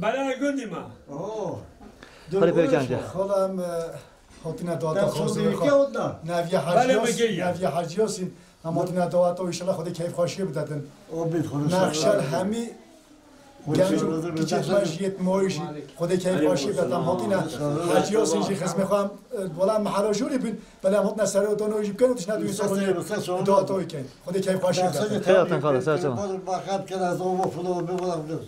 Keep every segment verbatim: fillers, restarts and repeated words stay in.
Belê gundî me. Oo. Hadi Peykan, gel. Xala em, e, hatine data Ders xwazê oldu, xwe. Ülke oldu. Naviye Belê Hacı Yas-, Mekirya. Naviye Hacı Yasin. Em hatine data, inşallah Xwedê keyf xweşiyê bidetin. Amin, Xwedê Nexşel sağ olun. Hemî Xwedê genç sağ olun. Û kiçik me jiyet moyşî. Xwedê keyf xweşiyê bidetin. Em hatine Hacı Yasin jî xizmê xwe em, e, wela em hela jûrî bûn. Belê em hatine serodono jî bikin û tiştine dû Sen insan sen sen sen data bikin. Xwedê keyf xweşiyê bidetin. Xeyr, sen xala, sen sen. Bakat kere zova fulo bir bırak bir.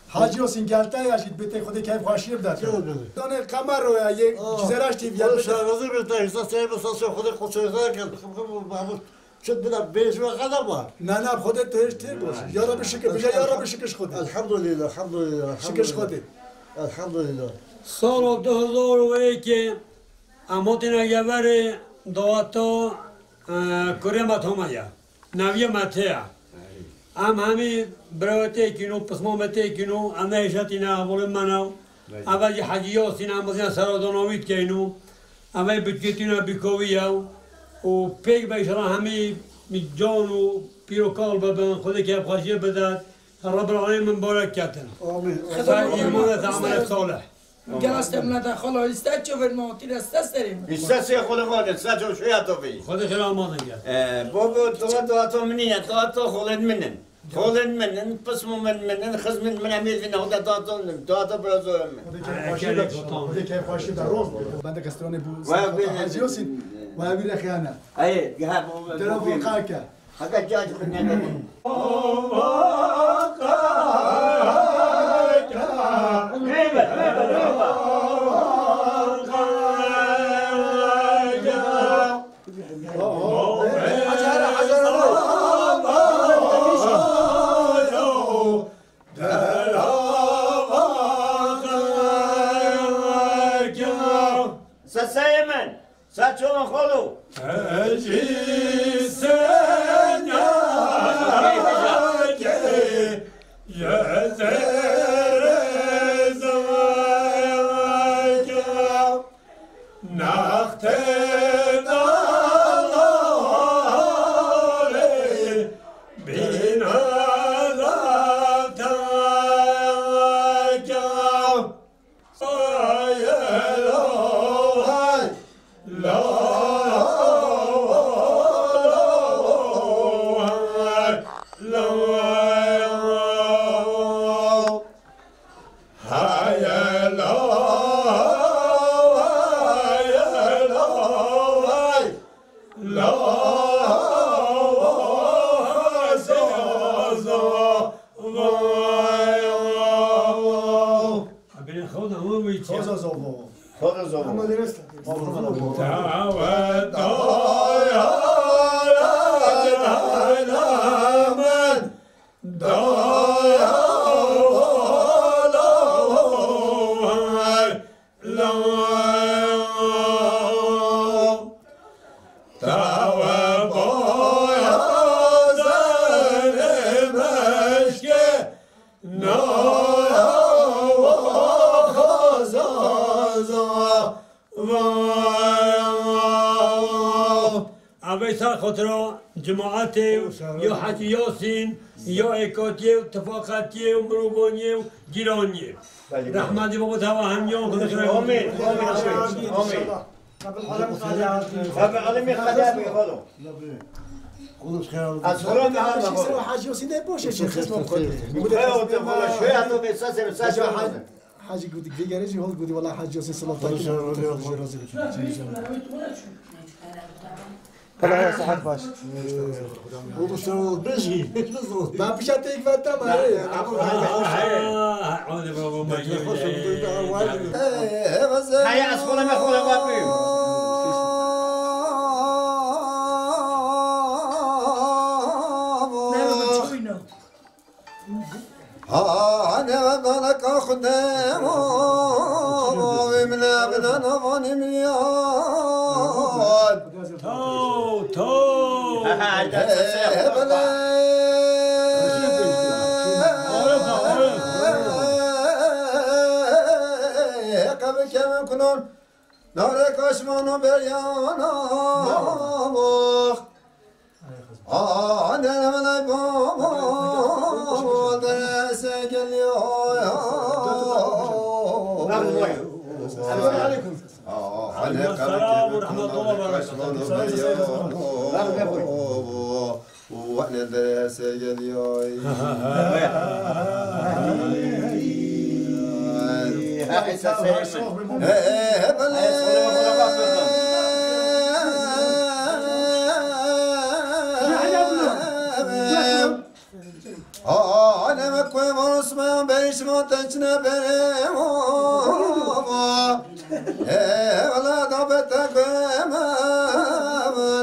Hacı Yasin gel te ya jî dibê te Xwedê keyf xweşiyê bide te. Yok, yok. Danê Qemero ya yê Aa, Cizeraş T V ya. Xwedê şarazı bir te, işte sen bu sasya Xwedê koçoyza gel. Xım xım mahmut. Çöt bile bejme kadar var. Ne ne Xwedê te hiç tê boş. Ya Rabbi şükür, bije ya Rabbi şükür Xwedê. Elhamdülillah, elhamdülillah. Şükür Xwedê. Elhamdülillah. Sala du hezar û yekê em hatine geverê daweta, e, kurê me Toma ya. Naviya me te ya. Em hemî birayetê kîno, pisma me tê kîno, em ne hêşetî ne hevalên me ne. Belê. Eve jî Hecî Yasîn, em bizîne seradana wî dikeyno. Eve bitketîne bîkovî ye. Û pêk be inşallah hemî can û pîr û kal bibin, Xwedê keyfxweşiyê bide. Rabbil Alemîn mibarek ketin. Amîn. Xwedê îmane te amele salih. Gel astemlada xala, îste çovên ma tîne, îste serê min. Îste sê xole xole, îste ço şoya to bî. Xwedê xêr amazin gel. Ee, bo, bo, dua, dua to min nîne, dua to xolên min in. Xolên min in, pismo min min in, xizmin min em êdî ne, xwede dua to min, dua to birazo min. Xwedê keyf xweşî de, xwedê keyf xweşî de roz. Ben de kestrane bu Hacı Yasin. Ve bir rexiyane. Hayır, ha, bu, Dera bu, bu kake. Haka cacık ne? Sesayê min. Saçon xolo. Ecî senakê, yezere zayaka, naxte dağları bina zataka. Ebînê xew de hemû wî çi? Xoza zobo. Xoza zobo. Ama dereste. Tawe daya min, daya la la. Tawe baya zerê meşke, naya wa xazaza. Avê ser xotira cemaetê, ya Hecî Yasîn, ya êkatiyê û tifaqetiyê û mirovoniyê û cîraniyê. Belê. Rehmetî baba tava hemiyan xwe dikire. Amîn. Amîn. Rabbil Alemîn xalê bike xalo. Ez xolo me heme xolo. Hecî Yasîn de boş e, şey xesmam xwe. Xeyo te xolo, şoya to be sese be sese. Hacı Gudik, vegere jî hol Gudik, wala Hacı Yasîn Silat Takî. Hadi ya, sıhhat baş. Oldu sen ol, beş iyi. Ben bir şey tek verdim, ha. Hadi baba, baba. Haya, az xole me xole bapî. Hane bana kaxne o, emine bina navani miyan. Taw, taw. He, bele. Qebe keme kunan, nare kaşmano beryana. Annen belay baba, derese geliyor. Selam ve rahmetullah ve berekatuhu. Selam ve rahmetullah. Wene derese geliyor. Aleme koy varosma berişma teçne bere. Evla da bete koy ma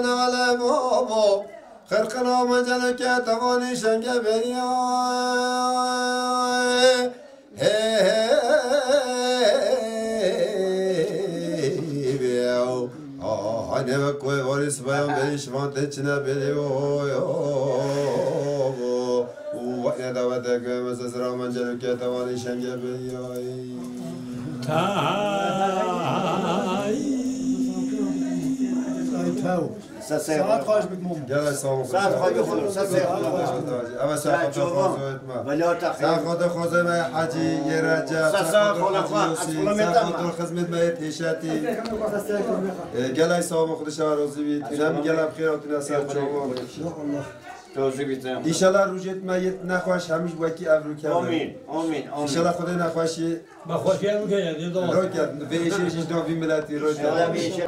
ne ale bobo. Xirqina mecele ke tevani şenge beriya. Hey, hey, hey, hey, hey. Ane ve koy varis bayan beri şivan te çine beri oy o. Wane davete koy mese sıra mecele ke tevani şenge beri ay. Ay. Ay, taw. Saat xweş bit, Momo. Gel ay sağ ol. Saat xweş bit, Momo. Saat xweş bit. Ama sen Saat xata çorba. Fazla etme. Vela taxir. Sen xata fazla etme Hacı, Yeraca. Sen Sen xata xata fazla xata. Yosî. Sen xata xizmet me yet heşeti. E, gel ay sağ ol, Xudişa razı bit. Hem gel hem xeyr hatine ser çorba. Razı bit. İnşallah rûjet me yet nexweş, hemiş wekî ev rûke. Amin, amin, amin. İnşallah Xwedê nexweşî Bak, hoş geldin, gel, gel, dolan. Roket, vê işê jî ji navî miletî roket. Şöyle bir şey.